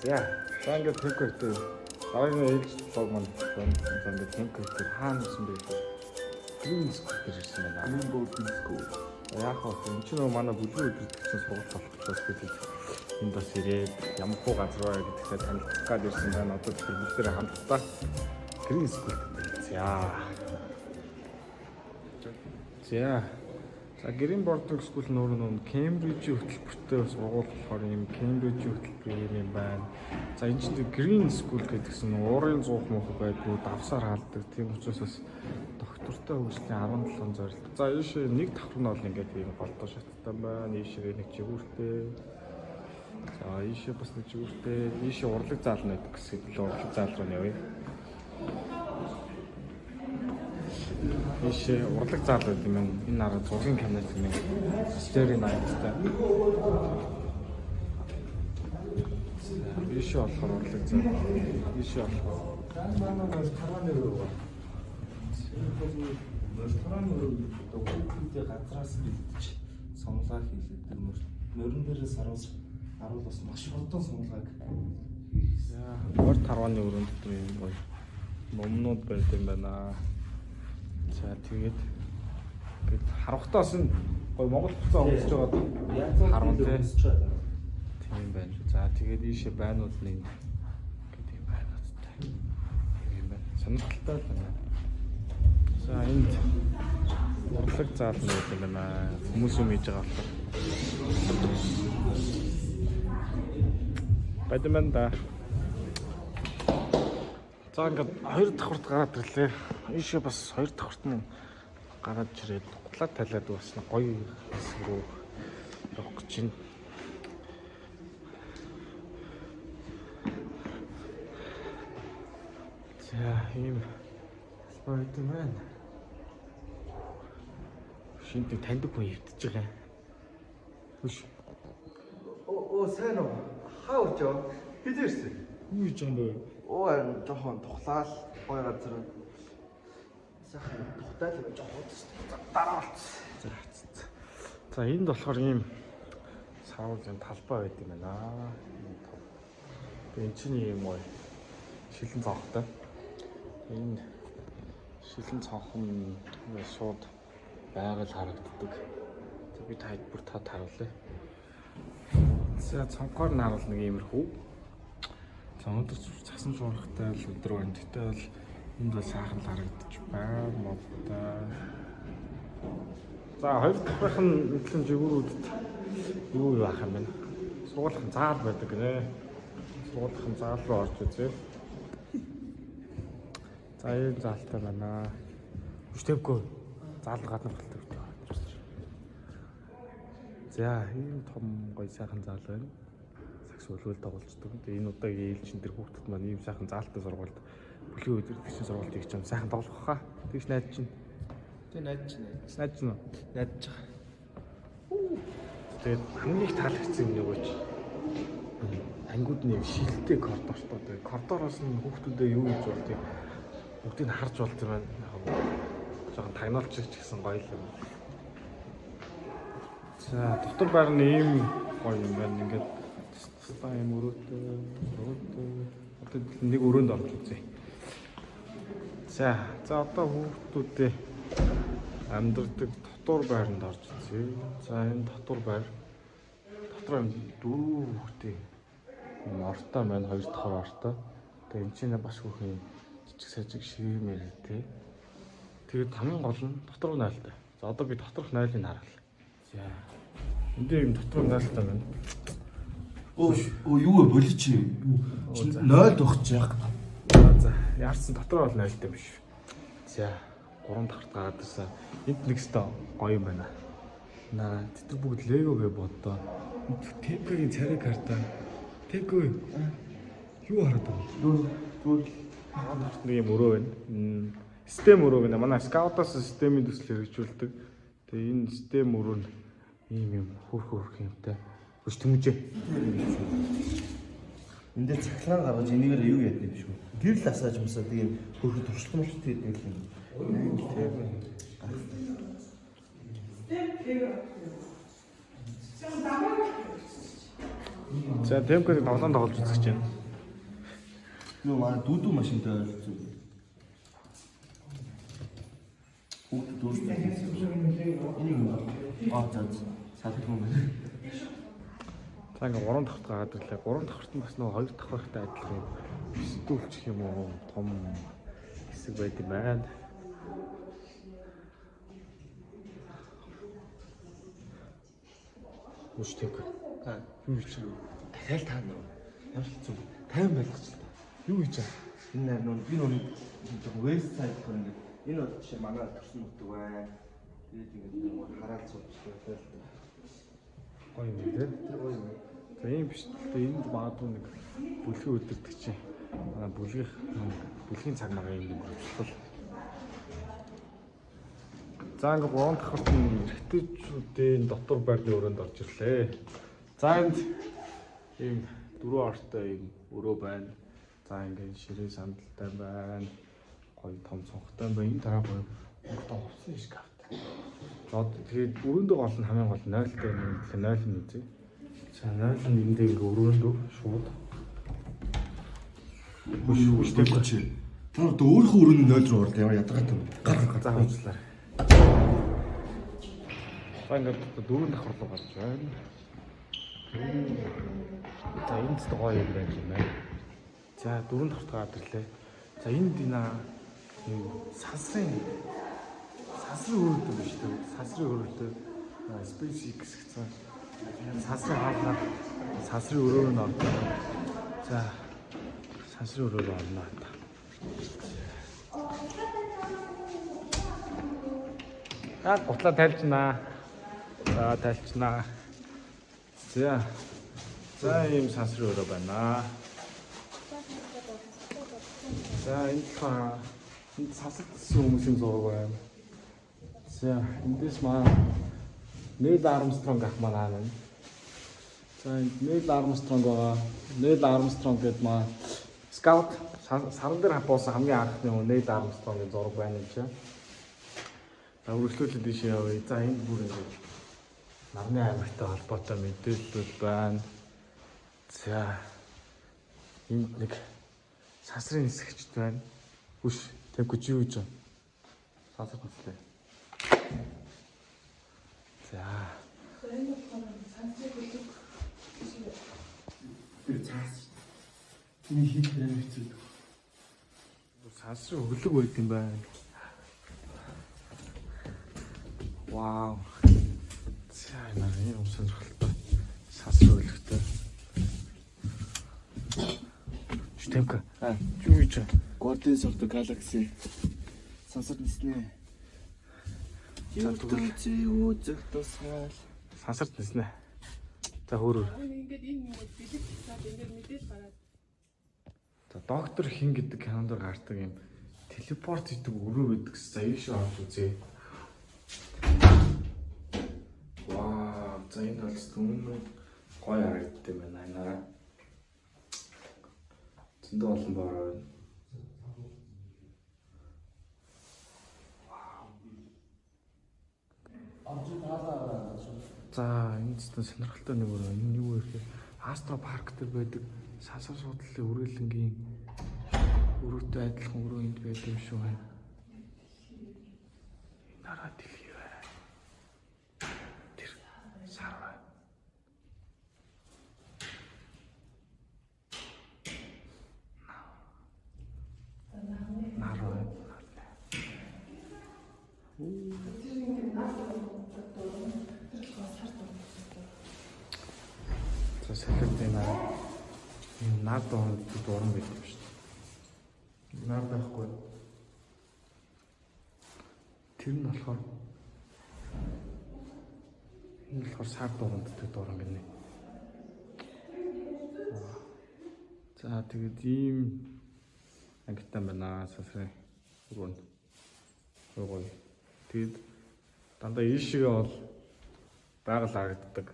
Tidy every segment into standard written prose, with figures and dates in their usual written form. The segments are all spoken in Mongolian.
За. За ингээд Тэнквэртэй дараагийн ээлж блог маань байна. За ингээд Тэнквэртэй хаана ирсэн бэ гэхээр Green School дээр ирсэн байна. Green Boarding School. Яг хоо энэ ч нөгөө манай бүлгийн өдөртөгчийн сургууль болох учраас бид энд бас ирээд ямар хуу газар вэ гэдэгтээ танилцах гээд ирсэн байна. Одоо тэгэхээр бүгдээрээ хамтдаа Green School дээр танилцъя. За. За Green Boarding School нь өөрөө нөгөө Кембрижийн хөтөлбөртэй сургууль болохоор ийм Кембрижийн хөтөлбөр юм байна. За энэ чинь Green School гэдгсэн нь уурын зуух мөх байдгүй давсаар хаалдаг. Тийм учраас бас доктортой хөгжлийн 17 зорилт. За ийшээ нэг давхар нь бол ингээд ийм голдоо шаттай байна. Ийшээ нэг жигүүртэй. За ийшээ бас нэг жигүүртэй. Ийшээ урлаг заал нь байдаг гэсэн илүү урлаг заал руу явъя. Ийшээ урлаг заал байт юм байна. Энэ арга зургийн камер юм. Story night-тай. За ийшээ болохоор урлаг заал. Ийшээ болохоор Манай морь таргааны өрөө байна. Морь таргааны өрөө гэдэг хүүхдүүдийн газраас бэлдэж сумлаа хийлгэдэг. Морин дээрээс харуул харуул бас маш хурдан сумлагыг хийх. За, морь тарвааны өрөөнд дотор юм гоё номнууд байд юм байна. За тэгээд ингээд харавхтаа бас энэ гоё Монгол хувцас өмсөж байгаа харван тий. өмсөж байгаа. Тийм байна. За тэгээд ийшээ байнууд нь энд ингээд ийм байнуудтай. Тийм байна. Сонирхолтой л байна. За энд урлаг заал нь байд юм байна. Хүмүүс юм хийж байгаа болохоор. Байд юм байна да. За ингээд хоёр давхарт гараад ирлээ. Ийшээ бас хоёр давхарт нь гараад ирээд гутлаа талиад бас нэг гоё хэсэг рүү явах гэж байна. За ийм спорт юм байна. Шинтэй таньдаг хүн эвдэж байгаа. Хүш. Оо сайн уу? Хаа урж яваа? Хизээ ирсэн. Юу хийж байгаа юм бэ? Оо харин жоохон тухлаал гой газар. Сайхан тухтай л юм жоохон удаа. Дараа болцсон. За за. За энд болохоор ийм саруулын талбай байт юм байна. Ийм том. Тэгээ эн чинь ийм гоё шилэн цонхтой. Энэ шилэн цонхон нь шууд байгаль харагддаг. За би та хэд бүр тад харуулъя. За цонхоор нь харуул нэг иймэрхүү. За өнөөдөр цасан шуургатай л өдөр байна. Гэтэ бол энд бол сайхан л харагдаж байна. Модтой. За хоёр дахьх нь мэдлэн жигүүрүүдэд юу юу ах юм бэ? Сургуулийн заал байдаг гинэ. Сургуулийн заал руу орж үзье. За ийм заалтай байна. Хүч тавьгүй. Заал гадна хүртэл тавьдаг. За ийм том гоё сайхан заал байна. Сакс үлгэл тоглолцдог. Тэгээ энэ удаагийн ээлжин дээр хүүхдүүд маань ийм сайхан заалтай сургуульд бүлгийн удирдагчийн сургуульд хийж юм сайхан тоглох хаа. Тэгж найдаж чинь. Тэ найдаж найдаж. Найдаж нь. Найдаж байгаа. Тэгээд хамгийн их таалагдсан юм нөгөө чи ангиуд нь юм шилтэй коридортой. Тэгээд коридороос нь хүүхдүүдээ юу гэж болдгийг бүгдийг нь харж болд юм байна. Жохон тагнуулч ч гэсэн гоё л юм. За дотор байр нь ийм гоё юм байна. Ингээд тус тусдаа юм өрөөтэй, өрөөтэй. Одоо нэг өрөөнд орж үзье. За, за одоо хүүхдүүдээ амьдардаг дотор байранд орж үзье. За энэ дотор байр дотор юм дөрөв хүүхдээ юм ортой маань хоёр дахь ортой. Тэгээ энэ чинь бас хүүхэн жижиг сажиг ширэмээр тий. Тэгээд хамгийн гол нь доторх нойлтой. За одоо би доторх нойлыг хараал. За. Энд дээр юм доторх нойлтой байна. Оо оо юу вэ болич? 0 дохч яах. За яарсан дотор бол нойлтой биш. За гурван давхарт гараад ирсэн. Энд нэг өстө гоё юм байна. Наа тэд нар бүгд лего гэж боддоо. Тэмкогийн царай карта. Тэмко юу хараад байгаа юм? Юу зүгээр Гурван давхарт нэг юм өрөө байна. Систем өрөө гэнэ. Манай скаутаас системийн төсөл хэрэгжүүлдэг. Тэгээ энэ систем өрөө нь ийм юм хөрх хөрх юмтай. Хүч тэмүүжээ. Энд дээр цахилгаан гаргаж энийгээр юу яд юм шүү. Гэрэл асааж юмсаа тийм хөрхө туршлан муршлт хийдэг юм. За, Темко-г тоглоом тоглож үзэж байна. Юу манай дүүдүү машинтай ойролцоо. Хүүхдүүд өөрсдөө хийсэн юм шиг. Энийг юм. Аа за салах юм байна. За, ингээ 3 давхарт гараад ирлээ. 3 давхарт нь бас нөгөө 2 давхартай адилхан юм. Стүүлчих юм уу? Том хэсэг байд юм байна. Үш Темко. Юу хийж байгаа? Дахиад та нөө. Ямар хэцүү. 50 байлгач л та. Юу хийж байгаа? Энэ нар нөө би нөө жоохон west side болохоор ингээд энэ бол жишээ манай төрсөн нутаг байна. Тэгээд ингээд нэг хараад суучихлаа л та. Гоё юм тий. Тэр гоё юм. За, ийм биш. Тэгээ энд магадгүй нэг бүлгийн өдөртөг чинь манай бүлгийнх бүлгийн цаг магаа энд өнгөрүүлсэн. За, ингээ гурван давхарт нь эрэгтэйчүүдийн дотор байрны өрөөнд орж ирлээ. За, энд ийм дөрвөн ортой ийм өрөө байна. За, ингээ ширээ сандалтай байна. Гоё том цонхтой байна. Энэ дараа гоё өнгөтэй хувцсны шкафтай. За, тэгээд өрөөндөө гол нь хамгийн гол нь 0-тай юм. Тэгэхээр 0 нь үзье. За, 0 нь эндээ ингээ өрөөндөө шууд Үгүй шүү чи. Та нар одоо өөрийнхөө өрөөний 0 руу орлоо, ямар ядаргаатай юм. Гар гар. За, уучлаарай. За, ингээд дөрөв давхар руу гарч байна. За, энд ч гоё юм байна юм байна. За, дөрөв давхарт гараад ирлээ. За, энд энэ юм сансрын өрөөтэй биш үү? Сансрын өрөөтэй SpaceX гэсэн сансрын хаалгаар сансрын өрөөр нь ордог. За, сансрын өрөөр орно. За, гутлаа тайлчнаа. За, тайлчнаа. За. За, ийм сансрын өрөө байна. За, энэ болохоор энд сансарт ирсэн хүмүүсийн зураг байна. За, эндээс маа Нейл Армстронг ах маань байна. За, энд Нейл Армстронг байгаа. Нейл Армстронг гэдэг маа скаут саран дээр буусан хамгийн анхны Нейл Армстронгийн зураг байна юм чинь. За, үргэлжлүүлээд ийшээ явъя. За, энд бүр ингэж нарны аймагтай холбоотой мэдээллүүд байна. За, энд нэг сансрын нисгэгчд байна. Үш, Темко чи юу гэж байна? Сансар нислээ. За. Тэр цаас шүү дээ. Миний хийх амар хэцүү. Сансрын хөлөг байд юм байна. Вау. За, энэ юм сонирхолтой. Сансрын хөлөгтэй. Штемка. Аа. Юу гэж байна? Guardians of the Galaxy. Сансар ниснэ. За, тэгвэл- Ертөнцийн үзэх тусгаал. Сансарт ниснэ. За, хөөрөөр. Ингээд энэ юм бэлэг тасаад энэ дэр мэдээл гараад. За, доктор хин гэдэг кинонд гардаг юм телепорт хийдэг өрөө байдаг. За, ийшээ орж үзье. Вау, за, энэ бол өмнө гоё харагддаг юм байна наараа. Зөндөө олон бороо байна. За, энэ ч сонирхолтой нэг өрөө. Энэ юу вэ гэхээр Астро парк дээр байдаг сансар суудлын үрэлэнгийн өрөөтэй адилхан өрөө энд байдаг юм шиг байна. Энэ араа дэлхий байна. Тэр сар байна. Нар байна. Тэр ингээд нар дуран тэр болохоор сар дуран. За, салхит энэ араа. Энэ нар дуран дуран гэдэг юм шүү дээ. Нар байхгүй. Тэр нь болохоор энэ болохоор сар дуранддаг дуран гинэ. За, тэгээд ийм ангитай байна сансрын өрөө нь. Гоё гоё. Тэгээд дандаа ийшээ бол байгаль харагддаг.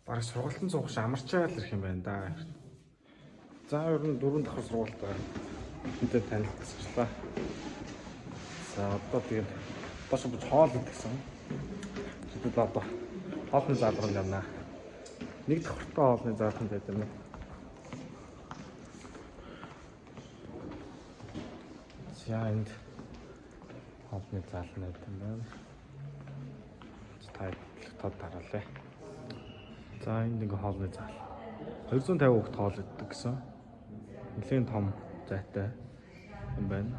Бараг сургалтын суух шиг амарчаа л ирэх юм байна да. За, ер нь дөрөв давхар сургуультай хүнтэй танилцчихлаа. За, одоо тэгээд доош бож хоол идсэн. Тэгээд одоо Хоолны зал руу явна. Нэг давхартай хоолны зааланд байт юм. За, энд хоолны зал нь байт юм байна. Та тод дараалаа. За, энд нэг хоолны зал. 250 хүүхэд хоол иддэг гэсэн. Нэлээн том зайтай юм байна.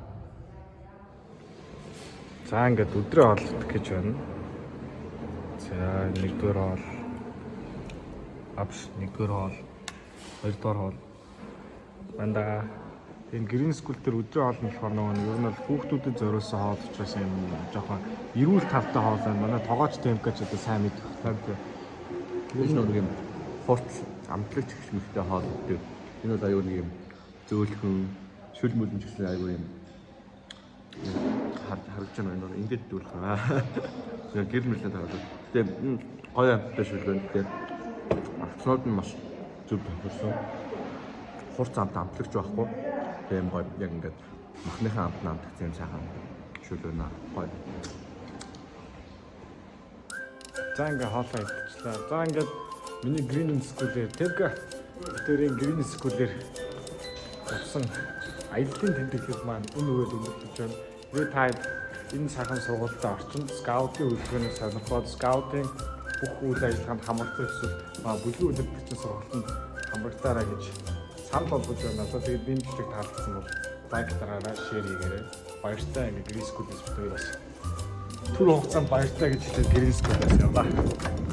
За, ингээд өдрөө хоол идэх гэж байна. За, нэгдүгээр хоол. Апш, нэгдүгээр хоол. Хоёрдугаар хоол. Банда. Энэ Green School дээр өдрийн хоол нь болохоор нөгөө нь ер нь бол хүүхдүүдэд зориулсан хоол учраас юм жоохон эрүүл талтай хоол байна. Манай тогооч темпкач одоо сайн мэдэх таа. Энэ нэг юм хурц амтлагч гэх мэгтэй хоол гэдэг. Энэ бол аюу нэг юм зөөлхөн шүл мүлэн ч гэсэн аюу юм харагдаж байна. Энэ бол ингэж дүүрэх аа. Тэгээ гэр мэрлэн тагалаа. Гэтэ гоё амттай шүл байна. Гэтэ авцнууд нь маш зөв тохирсон. Хурц амт амтлагч байхгүй. Тэгээ юм гоё яг ингээд махныхаа амт нь амтгцсан юм сайхан шүл байна. Гоё. За, ингээ хоолоо идчихлээ. За, ингээд миний Green School-ээр Тэвга битэрийн Green School-ээр явсан аяллаа тэмдэглэл маань энэ үрээд өндөрлөж байна. Тэгээ та энэ сайхан сургуультай орчинд скаутын хөдөлгөөнийг сонирхоод, скаутын бүх үйл ажиллагаанд хамрагдах эсвэл бүлгийн удирдагчийн сургалтанд хамрагдаарай гэж санал болгож байна. За, тэгээд энэ бичлэг таалагдсан бол like дараарай, share хийгээрэй. Баяртай. Ингээ Green School-ээс бид хоёр бас түр хугацаанд баяртай гэж хэлээд Green School-аас явлаа.